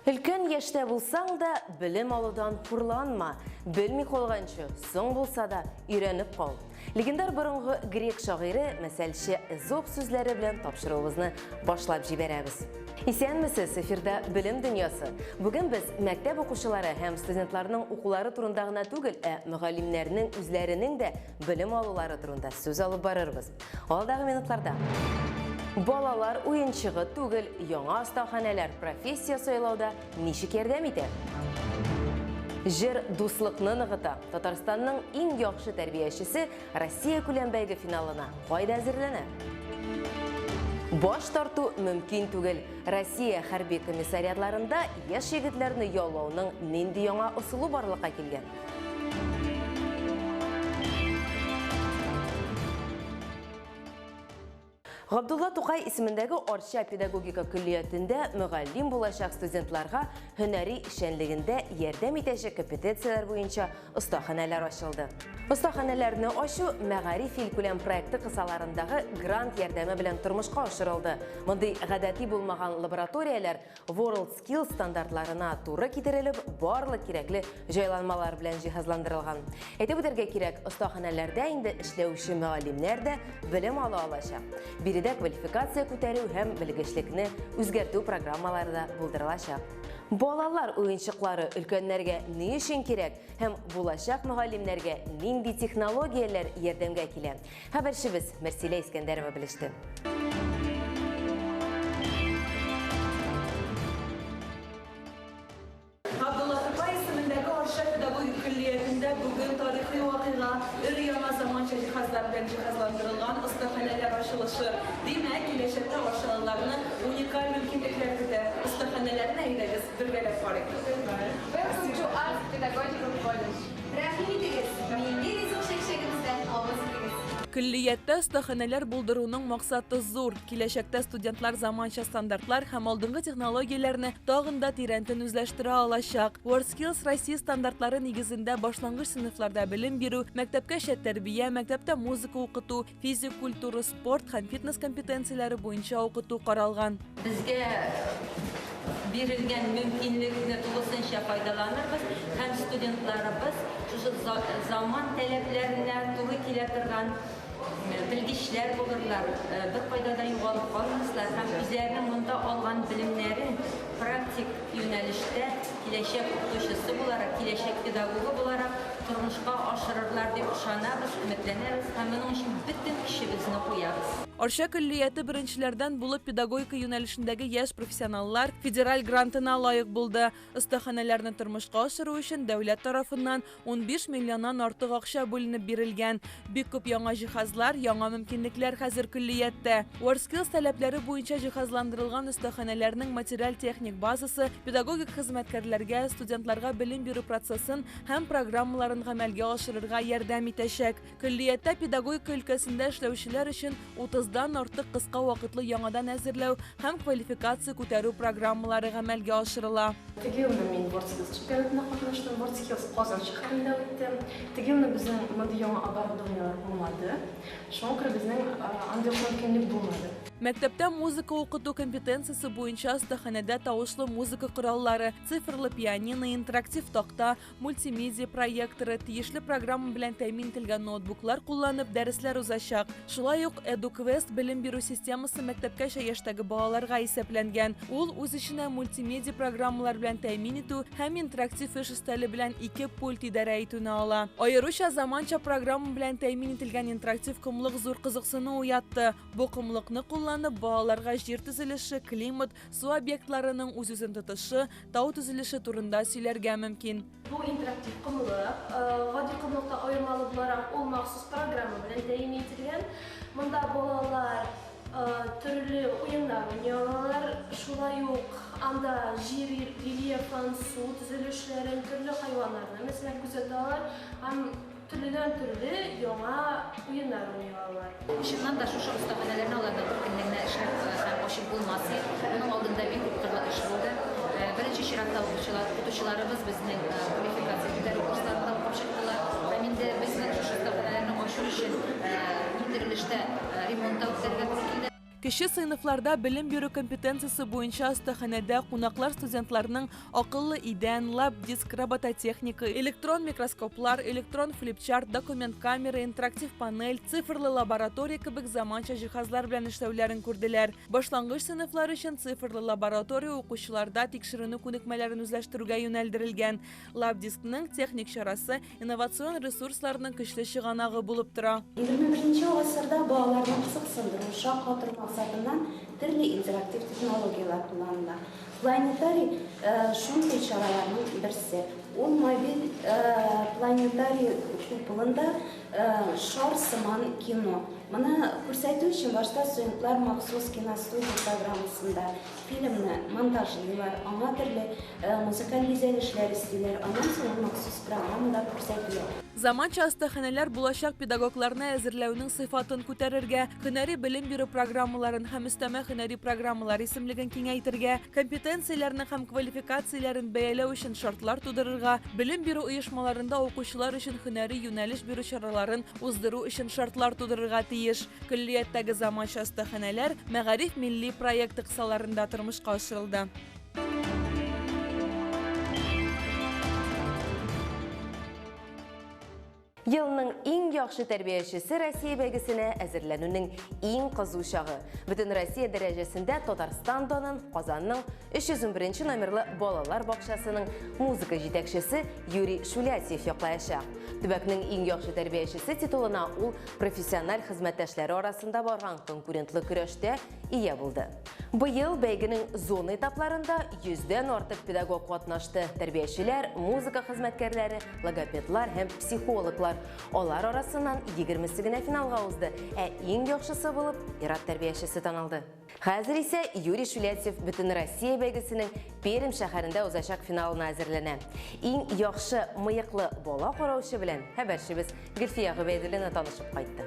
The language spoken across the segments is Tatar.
Өлкән яшьтә булсаң да, белем алудан хурланма. Белми калганчы, соң булса да, өйрәнеп кал. Легендар борынгы грек шагыйре, мәсәлче Эзоп сүзләре белән тапшыруыбызны башлап җибәрәбез. Исәнмесез, эфирда Белем дөньясы. Бүген без мәктәп укучылары һәм студентларның укулары турында гына түгел, ә мөгаллимнәрнең үзләренең дә белем алулары турында сүз алып барырбыз. Алдагы минутларда. Балалар уенчыгы түгел, яңа остаханәләр профессия сайлауда ничек ярдәм итә? Җыр дуслыкны ныгыта. Татарстанның иң яхшы тәрбиячесе Россия күләм бәйге финалына кайда әзерләнә? Баш тарту мөмкин түгел. Россия хәрби комиссариатларында яшь егетләрне яллауның нинди яңа ысулы барлыкка килгән? Габдулла Тукай исемендәге Арча педагогика көллиятендә мөгаллим булачак студентларга һөнәри эшчәнлегендә ярдәм итәчәк компетенцияләр буенча остаханәләр ачылды. Остаханәләрне ачу Мәгариф илкүләм проекты кысаларындагы грант ярдәме белән тормышка ашырылды. Мондый гадәти булмаган лабораторияләр WorldSkills стандартларына туры китерелеп, барлык кирәкле җайланмалар белән җиһазландырылган. Әйтеп үтәргә кирәк, остаханәләрдә инде эшләүче мөгаллимнәр дә белем ала алачак. Биредә квалификация күтәрү һәм белгечлекне үзгәртү программалары да булдырылачак. Балалар уенчыклары өлкәннәргә ни өчен кирәк һәм булачак мөгаллимнәргә нинди технологияләр ярдәмгә килә? Хәбәрчебез Мәрсилә Искәндәрова белеште. Габдулла Тукай исемендәге Арча педагогик көллиятендә бүген тарихи вакыйга, өр-яңа заманча җиһазлар белән җиһазландырылган остаханәләр ачылышы. Димәк, киләчәктә арчалыларны уникаль мөмкинлекләр көтә. Остаханәләрне, әйдәгез, бергәләп карыйк. Welcome to Arts Pedagogical College. Рәхим итегез, милли ризык чәкчәгебездән авыз итегез. Көллияттә остаханәләр булдыруның максаты зур, киләчәктә студентлар заманча стандартлар һәм алдынгы технологияләрне тагын да тирәнтен үзләштерә алачак. WorldSkills Россия стандартлары нигезендә башлангыч сыйныфларда белем бирү, мәктәпкәчә тәрбия, мәктәптә музыка укыту, Физик культура, спорт һәм фитнес компетенцияләре буенча укыту каралган. Безгә бирелгән мөмкинлекне тулысынча файдаланырбыз һәм студентларыбыз шушы заман таләпләренә туры килә торган белгечләр булырлар, беркайда да югалып калмаслар һәм үзләренең монда алган белемнәрен практик юнәлештә киләчәк укытучысы буларак, киләчәк педагогы буларак тормышка ашырырлар дип ышанабыз, өметләнәбез һәм моның өчен бөтен көчебезне куябыз. Арча көллияте беренчеләрдән булып педагогика юнәлешендәге яшь профессионаллар федераль грантына лаек булды. Остаханәләрне тормышка ашыру өчен дәүләт тарафыннан 15 миллионнан артык акча бүленеп бирелгән. Бик күп яңа җиһазлар, яңа мөмкинлекләр хәзер көллияттә. WorldSkills таләпләре буенча җиһазландырылган остаханәләрнең материаль-техник базасы педагогик хезмәткәрләргә, студентларга белем бирү процессын һәм программаларын гамәлгә ашырырга ярдәм итәчәк. Көллияттә педагогика өлкәсендә эшләүчеләр өчен утыздан артык кыска вакытлы яңадан әзерләү һәм квалификация күтәрү программалары гамәлгә ашырыла. Теге елны мин WorldSkills чемпионатында катнаштым. WorldSkills Казан шәһәрендә үтте. Теге елны безнең мондый яңа оборудованиеләр булмады. Шуңа күрә безнең андый ук мөмкинлек булмады. Мәктәптә музыка укыту компетенциясе буенча остаханәдә тавышлы музыка кораллары, цифрлы пианино, интерактив такта, Мультимедиа проекторы, тиешле программа белән тәэмин ителгән ноутбуклар кулланып дәресләр узачак. Шулай ук EduQuest белем бирү системасы мәктәпкәчә яшьтәге балаларга исәпләнгән. Ул үз эченә мультимедиа программалар белән тәэмин итү һәм интерактив эш өстәле белән ике пульт идарә итүне ала. Аеруча заманча программа белән тәэмин ителгән интерактив комлык зур кызыксыну уятты. Бу комлыкны кулланып, балаларга җир төзелеше, климат, су объектларының үз-үзен тотышы, Тау төзелеше турында сөйләргә мөмкин. Бу интерактив комлык. Гади комлыктан аермалы буларак, ул махсус программа белән тәэмин ителгән. Монда балалар төрле уеннар уйный алалар. Шулай ук анда җир рельефын, су төзелешләрен, төрле хайваннарны, мәсәлән, күзәтә алалар һәм Төрледән-төрле яңа уеннар уйный алалар. Чыннан да, шушы остаханәләрне аларның бер көнне генә эшләп һәм ачып булмас иде. Моның алдында бик күп кырлы эш булды. Беренче чиратта укучылар, укытучыларыбыз безнең квалификация күтәрү курсларында укып чыктылар. Һәм инде безнең шушы остаханәләрне ачу өчен ниндидер өлештә ремонт та үткәрергә туры килде. Кече сыйныфларда белем бирү компетенциясе буенча остаханәдә кунаклар студентларның акыллы идән, лаб-диск, робототехника, электрон микроскоплар, электрон флипчарт, документ камера, интерактив панель, цифрлы лаборатория кебек заманча җиһазлар белән эшләүләрен күрделәр. Башлангыч сыйныфлар өчен цифрлы лаборатория укучыларда тикшеренү күнекмәләрен үзләштерүгә юнәлдерелгән. Лаб-дискның техник чарасы инновацион ресурсларның көчле чыганагы булып тора. 21 гасырда балаларны кызыксындыру, шаккатыру максатыннан төрле интерактив технологияләр кулланыла. Планетарий шундый чараларның берсе. Ул мобиль планетарий куполында шар сыман кино. Моны күрсәтү өчен башта студентлар махсус киностудия программасында фильмны монтажлыйлар, аңа төрле музыкаль бизәлешләр өстиләр, аннан соң ул махсус программада күрсәтелә. Заманча остаханәләр булачак педагогларны әзерләүнең сыйфатын күтәрергә, һөнәри белем бирү программаларын һәм өстәмә һөнәри программалар исемлеген киңәйтергә, компетенцияләрне һәм квалификацияләрен бәяләү өчен шартлар тудырырга, белем бирү оешмаларында укучылар өчен һөнәри юнәлеш бирү чараларын уздыру өчен шартлар тудырырга тиеш. Көллияттәге заманча остаханәләр Мәгариф милли проекты кысаларында тормышка ашырылды. Елның иң яхшы тәрбиячесе Россия бәйгесенә әзерләнүнең иң кызу чагы. Бөтен Россия дәрәҗәсендә Татарстан данын Казанның 311 номерлы балалар бакчасының музыка җитәкчесе Юрий Шулятьев яклаячак. Төбәкнең иң яхшы тәрбиячесе титулына ул профессиональ хезмәттәшләре арасында барган конкурентлы көрәштә ия булды. Быел бәйгенең зона этапларында 100дән артык педагог катнашты. Тәрбиячеләр, музыка хезмәткәрләре, логопедлар һәм психологлар. Алар арасыннан 20-се генә финалга узды, ә иң яхшысы булып ир-ат тәрбиячесе танылды. Хәзер исә Юрий Шулятьев бөтен Россия бәйгесенең Пермь шәһәрендә узачак финалына әзерләнә. Иң яхшы мыеклы бала караучы белән хәбәрчебез Гөлфия Гобәйдуллина танышып кайтты.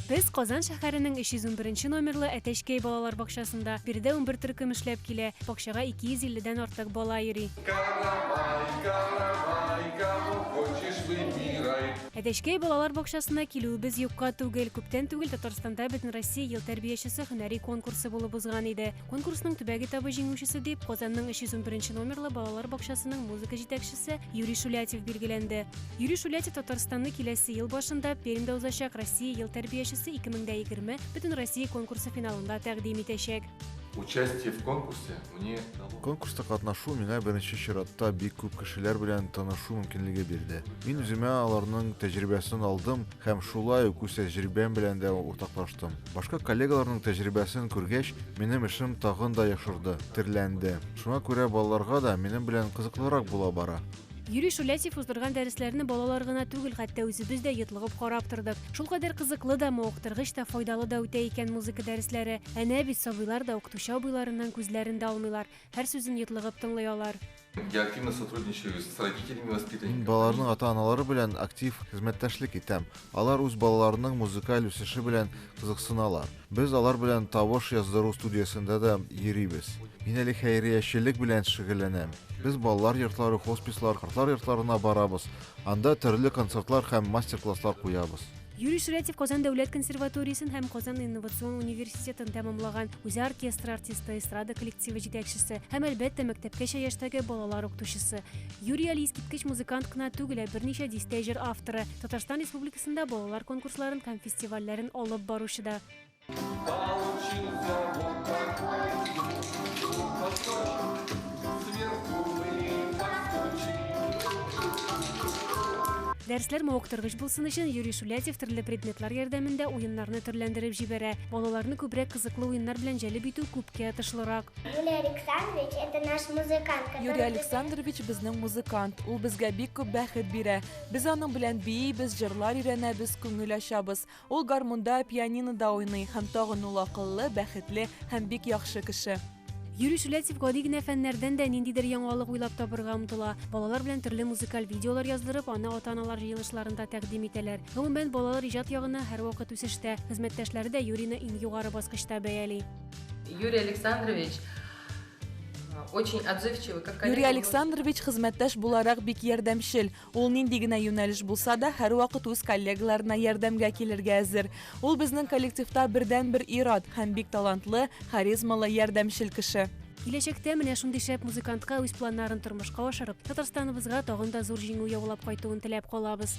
Без Казан шәһәренең 311 номерлы Әтәчкәй балалар бакчасында. Биредә 11 төркем эшләп килә. Бакчага 250 дән артык бала йөри. Каравай, каравай, кого хочешь выбирай. Әтәчкәй балалар бакчасына килүебез юкка түгел. Күптән түгел Татарстанда Бөтенроссия ел тәрбиячесе һөнәри конкурсы булып узган иде. Конкурсның төбәк этабы җиңүчесе дип Казанның 311 номерлы балалар бакчасының музыка җитәкчесе Юрий Шулятьев билгеләнде. Юрий Шулятьев Татарстанны киләсе ел башында Пермьдә узачак Россия ел тәрбиячесе 2020 Бөтенроссия конкурсы финалында тәкъдим итәчәк. Участие в конкурсе мне дало. Конкурста катнашу миңа беренче чиратта бик күп кешеләр белән танышу мөмкинлеге бирде. Мин үземә аларның тәҗрибәсен алдым һәм шулай ук үз тәҗрибәм белән дә уртаклаштым. Башка коллегаларның тәҗрибәсен күргәч, минем эшем тагын да яхшырды, төрләнде. Шуңа күрә балаларга да минем белән кызыклырак була бара. Юрий Шулятьев уздырган дәресләрне балалар гына түгел, хәтта үзебез дә йотлыгып карап тордык. Шулкадәр кызыклы да, мавыктыргыч та, файдалы да үтә икән музыка дәресләре. Әнә бит сабыйлар да укытучы абыйларыннан күзләрен дә алмыйлар. Һәр сүзен йотлыгып тыңлый алар. Я активно сотрудничаю с родителями Мин воспитанников. балаларның ата-аналары белән актив хезмәттәшлек итәм. Алар үз балаларының музыкаль үсеше белән кызыксыналар. Без алар белән тавыш яздыру студиясендә дә йөрибез. Мин әле хәйриячелек белән шөгыльләнәм. Без балалар йортлары, хоспислар, картлар йортларына барабыз. Анда төрле концертлар һәм мастер-класслар куябыз. Юрий Шулятьев Казан дәүләт консерваториясен һәм Казан инновацион университетын тәмамлаган. Үзе оркестр артисты, эстрада коллективы җитәкчесе һәм, әлбәттә, мәктәпкәчә яшьтәге балалар укытучысы. Юрий әле искиткеч музыкант кына түгел, ә берничә дистә җыр авторы. Татарстан Республикасында балалар конкурсларын һәм фестивальләрен алып баручы да. Получился вот такой звук, сверху мы постучим. Дәресләр мавыктыргыч булсын өчен Юрий Шулятьев төрле предметлар ярдәмендә уеннарны төрләндереп җибәрә. Балаларны күбрәк кызыклы уеннар белән җәлеп итү күпкә отышлырак. Юрий Александрович это наш музыкант, который Юрий Александрович безнең музыкант. Ул безгә бик күп бәхет бирә. Без аның белән биибез, җырлар өйрәнәбез, күңел ачабыз. Ул гармунда, пианинода уйный һәм тагын ул акыллы, бәхетле һәм бик яхшы кеше. Юрий Шулятьев гади генә фәннәрдән дә ниндидер яңалык уйлап табырга омтыла. Балалар белән төрле музыкаль видеолар яздырып, аны ата-аналар җыелышларында тәкъдим итәләр. Гомумән, балалар иҗат ягына һәрвакыт үсештә. Хезмәттәшләре дә Юрийны иң югары баскычта бәяли. Юрий Александрович Очень отзывчивый, как коллега. Юрий Александрович хезмәттәш буларак бик ярдәмчел. Ул нинди генә юнәлеш булса да, һәрвакыт үз коллегаларына ярдәмгә килергә әзер. Ул безнең коллективта бердәнбер ир-ат һәм бик талантлы, харизмалы, ярдәмчел кеше. Киләчәктә менә шундый шәп музыкантка үз планнарын тормышка ашырып, Татарстаныбызга тагын да зур җиңү яулап кайтуын теләп калабыз.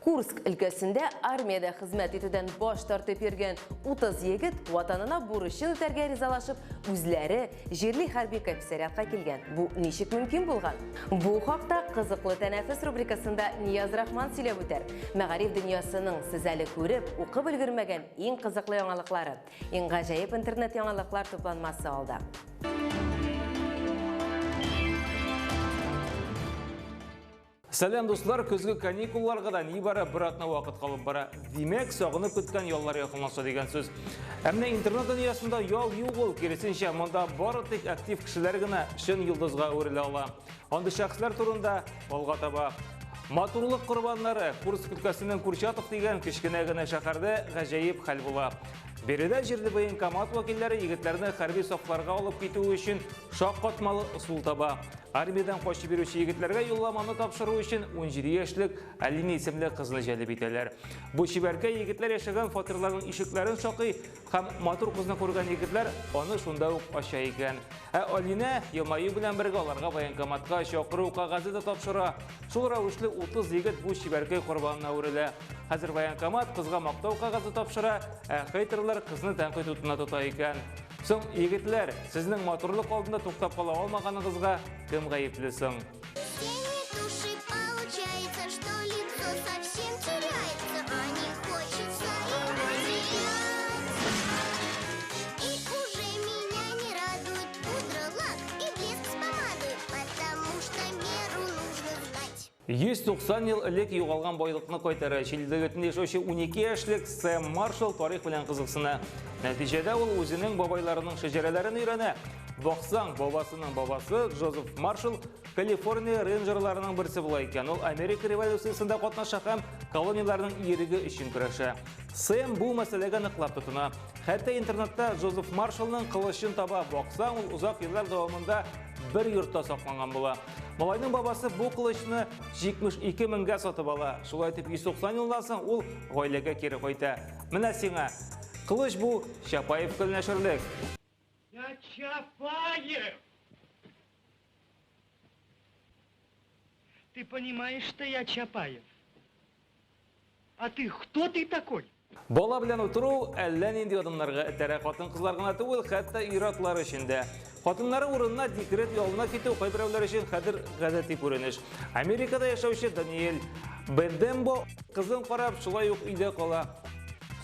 Курск өлкәсендә армиядә хезмәт итүдән баш тартып йөргән 30 егет ватанына бурычын үтәргә ризалашып, үзләре җирле хәрби комиссариатка килгән. Бу ничек мөмкин булган? Бу хакта Кызыклы тәнәфес рубрикасында Нияз Рахман сөйләп үтәр. Мәгариф дөньясының сез әле күреп, укып өлгермәгән иң кызыклы яңалыклары, иң гаҗәеп интернет яңалыклар тупланмасы алда. Сәлам, дуслар! Көзге каникулларга да нибары бер атна вакыт калып бара. Димәк, сагынып көткән яллар якынлаша дигән сүз. Ә менә интернет дөньясында ял юк ул, киресенчә, монда бары тик актив кешеләр генә чын йолдызга әверелә ала. Андый шәхесләр турында алга таба. Матурлык корбаннары Курск өлкәсенең Курчатов дигән кечкенә генә шәһәрдә гаҗәеп хәл була. Биредә җирле военкомат вәкилләре егетләрне хәрби сафларга алып китү өчен шаккатмалы ысул таба. Армиядән качып йөрүче егетләргә юлламаны тапшыру өчен 17 яшьлек Алина исемле кызны җәлеп итәләр. Бу чибәркәй егетләр яшәгән фатирларның ишекләрен шакый һәм матур кызны күргән егетләр аны шунда ук ача икән. Ә Алинә елмаю белән бергә аларга военкоматка чакыру кәгазе дә тапшыра. Шул рәвешле 30 егет бу чибәркәй корбанына әверелә. Хәзер военкомат кызга мактау кәгазе тапшыра, ә хейтерлар кызны тәнкыйть утына тота икән. Соң, егетләр, сезнең матурлык алдында туктап кала алмаганыгызга кем гаепле соң? 190 ел элек югалган байлыкны кайтара. Чили дәүләтендә яшәүче 12 яшьлек Сэм Маршалл тарих белән кызыксына. Нәтиҗәдә ул үзенең бабайларының шәҗәрәләрен өйрәнә. Баксаң, бабасының бабасы Джозеф Маршалл Калифорния рейнджерларының берсе була икән. Ул Америка революциясендә катнаша һәм колонияләрнең иреге өчен көрәшә. Сэм бу мәсьәләгә ныклап тотына. Хәтта интернетта Джозеф Маршаллның кылычын таба. Баксаң, ул озак еллар дәвамында бер йортта сакланган була. Малайның бабасы бу кылычны 72 меңгә сатып ала. Шулай итеп 190 елдан соң ул гаиләгә кире кайта. Менә сиңа. Кылыч бу Чапаев көнләшерлек. Я Чапаев! Ты понимаешь, что я Чапаев? А ты кто ты такой? Бала белән утыру әллә нинди адымнарга этәрә хатын-кызлар гына түгел, хәтта ир-атлар өчен дә. Хатыннары урынына декрет ялына китү кайберәүләр өчен хәзер гадәти күренеш. Америкада яшәүче Даниэль Бендембо кызын карап, шулай ук өйдә кала.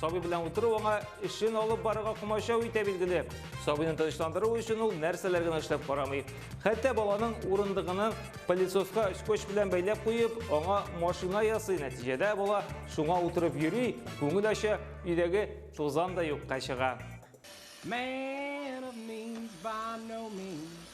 Сабый белән утыру аңа эшен алып барырга комачау итә билгеле. Сабыйны тынычландыру өчен ул нәрсәләр генә эшләп карамый. Хәтта баланың урындыгының пылесоска скотч белән бәйләп куеп, аңа машина ясый. Нәтиҗәдә бала шуңа утырып йөри, күңел ача, өйдәге тузан да юкка чыга. Man of means by no means,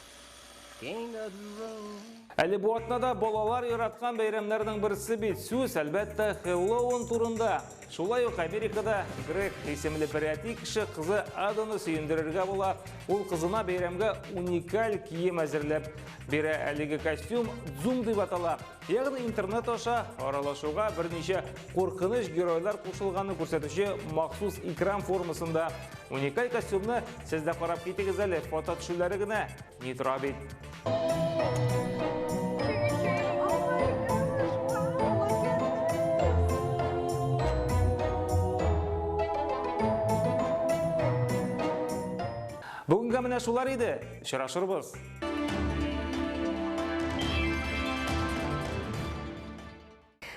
king of the road. Әле бу атнада балалар яраткан бәйрәмнәрнең берсе бит. Сүз, әлбәттә, Хэллоуин турында. Шулай ук Америкада Грег исемле бер әти кеше кызы Аданы сөендерергә була. Ул кызына бәйрәмгә уникаль кием әзерләп бирә. Әлеге костюм Zoom дип атала. Ягъни интернет аша аралашуга берничә куркыныч геройлар кушылганын күрсәтүче махсус экран формасында. Уникаль костюмны сез дә карап китегез әле, фото төшүләре генә ни тора бит. Бүгенгә менә шулар иде. Очрашырбыз.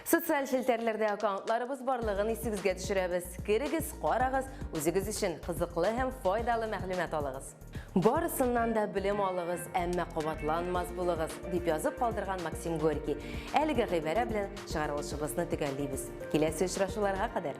Социаль челтәрләрдә аккаунтларыбыз барлыгын исегезгә төшерәбез. Керегез, карагыз, үзегез өчен кызыклы һәм файдалы мәгълүмат алыгыз. Барысыннан да белем алыгыз, әмма кабатланмас булыгыз, дип язып калдырган Максим Горький. Әлеге гыйбарә белән чыгарылышыбызны төгәллибез. Киләсе очрашуларга кадәр!